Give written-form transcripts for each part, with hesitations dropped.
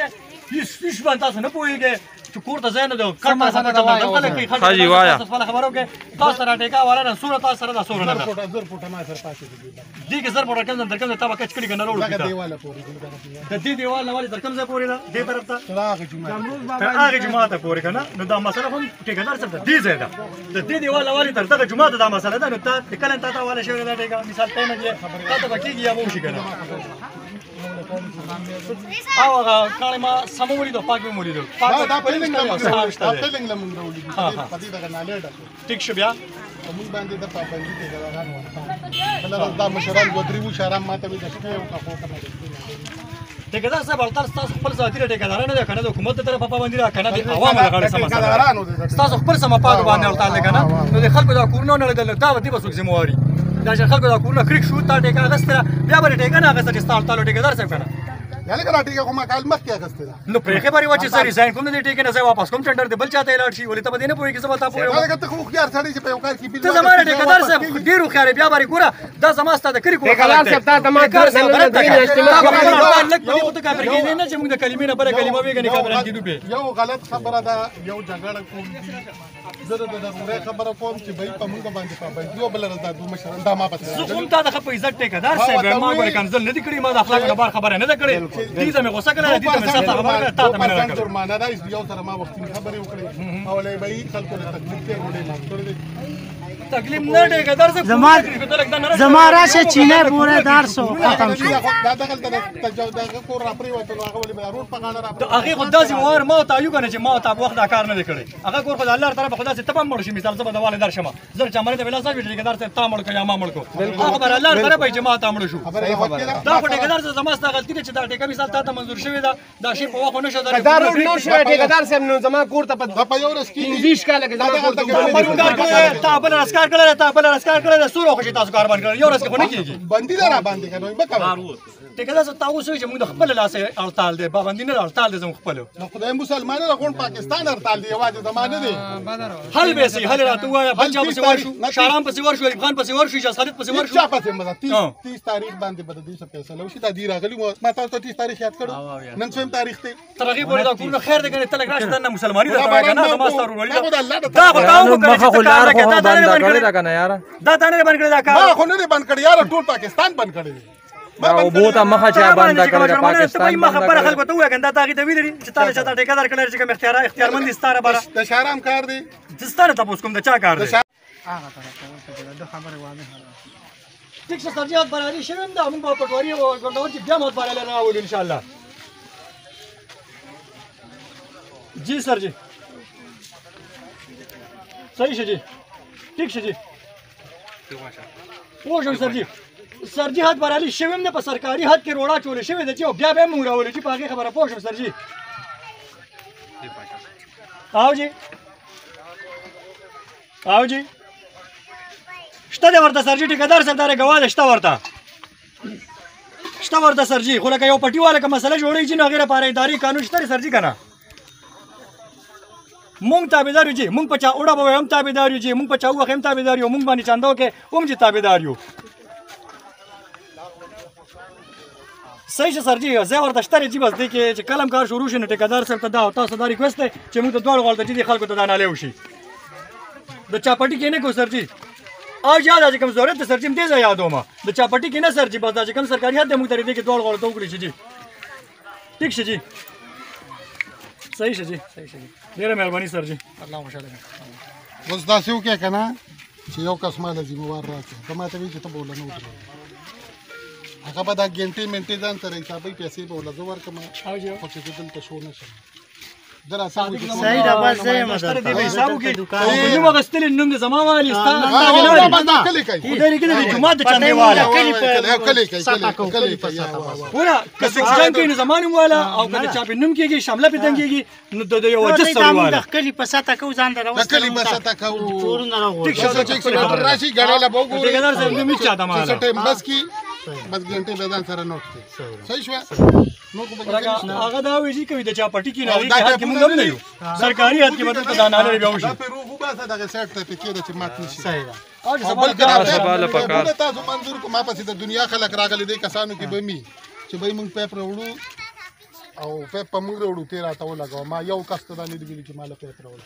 پوهېږئ، هېڅ باندې تاسو نه پوهېږئ چې کور ته ځای نه دی، کټ ته ځای نه دی، خلک کوي، خلک خپله خبره وکړئ. تاسو سره ټیکا والا نه څومره تاسو سره دا څومره نه ده؟ 1000 فوټه ما سره پاتې دي. دې کې 1000 فوټه کوم ځای تر کوم ځای تا به کچ کړي که نه راوړو؟ د دې دیوال نه ولې تر کوم ځای پورې ده؟ دې طرف ته تر هغه جومات، تر هغې جوماته پورې که نه؟ نو دا مسله هم ټیکهدار صاحب د دې ځای ده، د دې دیوال نه ولې تر دغه جوماته دا مسله ده. نو تا کله تا ته حواله شوې ده ټیکه مثال ټایم دی، تا ته به کېږي یا به وشي که نه؟ او هغه کاڼی ما سم ولیدو، پاک مې ولیدو. دا پیلنګ له مونږ راولیدو، په دې دغه نالۍ ډکو. ټیک شو. بیا په مونږ باندې د پابندي ټیکهداران ورته بله ورځ دا مشران دوه درې وو، شهرام ما ته وایي د شپې وکړه، خو که نه د شپې ټیکهدار صاحب هلته ستاسو خپل ذاتي ټیکهداران نه دی که نه د حکومت د طرفه پابندي ده که نه د عوامو له غاړې سمه مسله ستاسو خپل سمه پاک باندې هلته دی که نه؟ نو د خلکو دا کورونه نړېدل، دا به دې به څوک ذمهواري؟ دا چې خلکو دا کورونه کریک شو، تا ټیکه اخیستې ده، بیا به دې ټیکه نه اخیسته چې ستا هلته ټیکهدار صاحب که نه؟ یعنی که دا ټیکه خو ما کال مخکې اخیستې ده. نو پرېښې به وه چې زه ریزاین کوم د دې ټیکې نه، زه واپس کوم، ټنډر دې بل چا ته لاړ شي. ولې ته به دې نه پوهېږې؟ زه به تا پوه یم. لکه ته خو هوښیار سړی چې په یو کار کې ته زما ټیکهدار صاحب ډېر هوښیار یې. بیا به ګوره دا زما ستا د کلي کور ټیکهدار صاحب، تا ته ما 2 میاشتې مخکې لږ په دې خو ته کافر کېدې نه چې موږ د کلمې نه بله کلمه ویږنې کافران کېدو پې. یو غلط خبره ده، یو جګړه کوم، زه د ضروري خبره کوم چې بای په مونږ باندې پابندي او بل ورځ دا دوه مشران دا ما پسې. زه هم تا د ښه په عزت ټیکهدار صاحب یم، ما ګورې کنځل نه دي کړي، ما د اخلاقو نه بار خبره نه ده کړې. دې ته مې غوسه کړې، دې ته مې سخته خبره کړې، تا ته مې نه کړې. جرمانه ده. یو سره ما وختي خبرې وکړې او له به خلکو له تکلیف ته وړي ما کړې تکلیف نه ټیکهدار صاحب. زما راشه چینه پوره دار سو ختم شو. دا دغه دغه کور را پرې وته، نو هغه ولې به روډ په غاړه را هغه خو داسې وار ما ته یو کنه چې ما ته وخت دا کار نه دی کړی. هغه کور خو د الله طرف خدا سي تبم مړ شي. مثال زه به د والي در شم، زه چې مړ ته ویلا صاحب ټیکهدار صاحب تا مړ کو یا ما مړ کو، هغه بر الله طرف چې ما ته مړ شو. دا خو ټیکهدار صاحب زما ستا غلطي ده چې دا ټیکه مثال تا ته منظور شوی ده، دا شی په وخت نه شو. دا روډ نو شو ټیکهدار صاحب، نو زما کور ته په یو ورځ کې 25 کاله کې زما کور ته تا بل رسکار کړل، تا بل رسکار کړل، سور خو چې تاسو کار باندې کړل، یو ورځ کې خو نه کیږي. بندي دا را باندې کنه به کوي ټیکهدار صاحب. تا اوس چې موږ خپل لاس هړتال دی، پابندي نه هړتال دی زموږ خپل. نو خدای مسلمان له غون پاکستان هړتال دی، یوازې زمانه دی. حل به سي، حل راته وایا. بل چا پسې ورشو؟ شارام پسې ورشو، ایوب خان پسې ورشو، اجازه خالد پسې ورشو، چا پسې؟ مزه 30 تاریخ باندې به د دې څه فیصله وشي. دا دی راغلی، ما تاسو ته 30 تاریخ یاد کړو، نن څوم تاریخ دی؟ تر هغې پورې دا کورونه خیر دی کنه. ته لږ راشه، دا نه مسلماني ده کنه، زما ستا ورورولي دا خو تا وکړه چې کار راکړه. دا نه بند کړی دا تا نه بند کړی دا کار. ما خو نه بند کړی یار، ټول پاکستان بند کړی. اوبو ته مخه چا بنده کړې؟ پاکستان مخه پر خلکو ته وایه کنه. دا تا غي ته ویلې چې تا له چا ټیکهدار کړی چې کوم اختیار اختیارمند دي ستاره بره د شهرام کار دی. ستاره تاسو کوم د چا کار دی؟ هغه طرف ته ورته د خبره واضحه ده. ټیک شه سر جی، برابري شوم دا موږ په پټواري او ګډور چې بیا مو برابر راولو ان شاء الله. جی سر جی، صحیح شه جی، ټیک شه جی، پوه شم سر جی. سر جی حد برالي شوم نه، په سرکاري حد کې روړا چولې شوې ده چې بیا به موږ راولو چې په هغې خبره پوه شم سر جی. آو جی، آو جی، شته دی ورته سر جی. ټیکهدار صاحب دا ګواه دی، شته ورته، شته ورته سر جی. خو لکه یو پټي والا که مسله جوړوي چې نو هغې لپاره اداري قانون شته سر جی که نه؟ مونږ تابعدار یو جی، مونږ په چا اوړه به هم تابعدار یو جی، مونږ په چا ووخه هم تابعدار یو، مونږ باندې چانده وکړې هم جی تابعدار یو. صحیح شه سر جی، زه ورته شته جی. بس دې کې چې کلم کار شروع شي نو ټیکهدار صاحب ته دا او تاسو دا ریکوست دی چې موږ ته دواړو غاړو ته چې خلکو ته دا نالې وشي. د چاپټي کې نه کو سر جی. او یاد چې کوم ضرورت سر جی دې ځای یادوم د چاپټي کې نه سر جی. بس دا چې کوم سرکاري حد موږ ته دې کې دواړو غاړو ته وکړي شي جی. ټیک شه جی، صحیح شه جی، صحیح شه جی. ډېره مهرباني سر جی، الله خوشاله کړه. اوس داسې وکړه که نه چې یو کس ما له ذمهوار راکړه، ته ما ته وایي چې ته به وله نه ودرېږې، هغه به دا ګنټې منټې ځان سره حسابوي، پیسې به وله زه ورکړم، خو چې زه دلته شو نه شم. صحیح ده، بس زه یم درته. حساب وکړي نوم اخیستلی، نوم دې زما والي، ستا خدای دې کړي جومات د چندې والا ګوره که څوک جنګ کوي نو زما نوم والا، او که د چا په نوم کېږي شمله پې تنګېږي نو د یو عجز سړي والا. د کلي په سطح کوو، ځان ته د کلي په سطح کوو، کورونه راغورځوو. ټیک شه، راشي ګړی له به وګوري ټیکهدار صاحب نوم هېچا ته ماله څه ټایم بس کي، بس ګنټې به ځان سره نوټ کړي. صحیح شوه؟ هغه دا وایي چې کوي د چا پټي کې نه هغې حد کې موږ هم نه یو، سرکاري حد کې به دلته دا نالې بیا وشي. دا پې روغ وباسه دغه سایډ ته پې کېده چې مات نه شي. صحیح ده. او بل که دا تاسو منظور کو، ما پسې د دنیا خلک راغلي دي، کسانو کې به مي چې به موږ پیپ راوړو. او پیپ په موږ راوړو، ته راته ولګوه. ما یو کس ته دا نه دي ویلي چې ما له پیپ راوړه.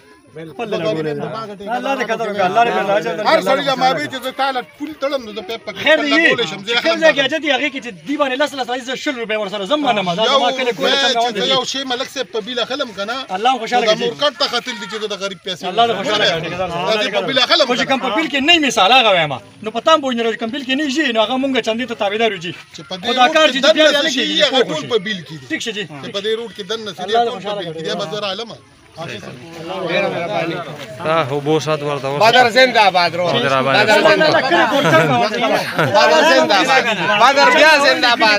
خپل الله دې قدر وکړه، الله دې اجر درکړي. هر سړي له ما وی چې زه تا له پول تړم، نو زه پیپ پکې خیر دی لګولی شم. زه چې کوم ځای کې حاجت وي هغې کې چې دي باندې لس لس راځي، زه 20 روپۍ ورسره زه منم. دا زما کلي کور څنګه چې زه یو شی ملک صاحب په بیل اخلم که نه، الله هم خوشحاله د کړي. مورکټ ته ختل دي چې زه د غریب پیسې الله دې خوشحاله کړي. دا په بیل اخلم خو چې کوم په بیل کې نه مثال هغه وایم، نو په تام پوه نه چې کوم بیل کې نه شي، نو هغه مونږ چندې ته تابعدار یو جي. چې په دې خو دا کار روډ چې کې بیا دننه نه څه شي کېږي، هغه ټول په بیل کې دي. ټیک شي جي. چې په دې روډ کې دننه څه دي الله دې ټول په خوشحاله بیل کې کړي. دي. به زه رالم. تا اوبو سات ورته اوس. بدر زنده آباد رو، بدر آباد. بدر الله زنده الله کړي کور څنګه بدر زنده آباد، بدر بیا زنده آباد.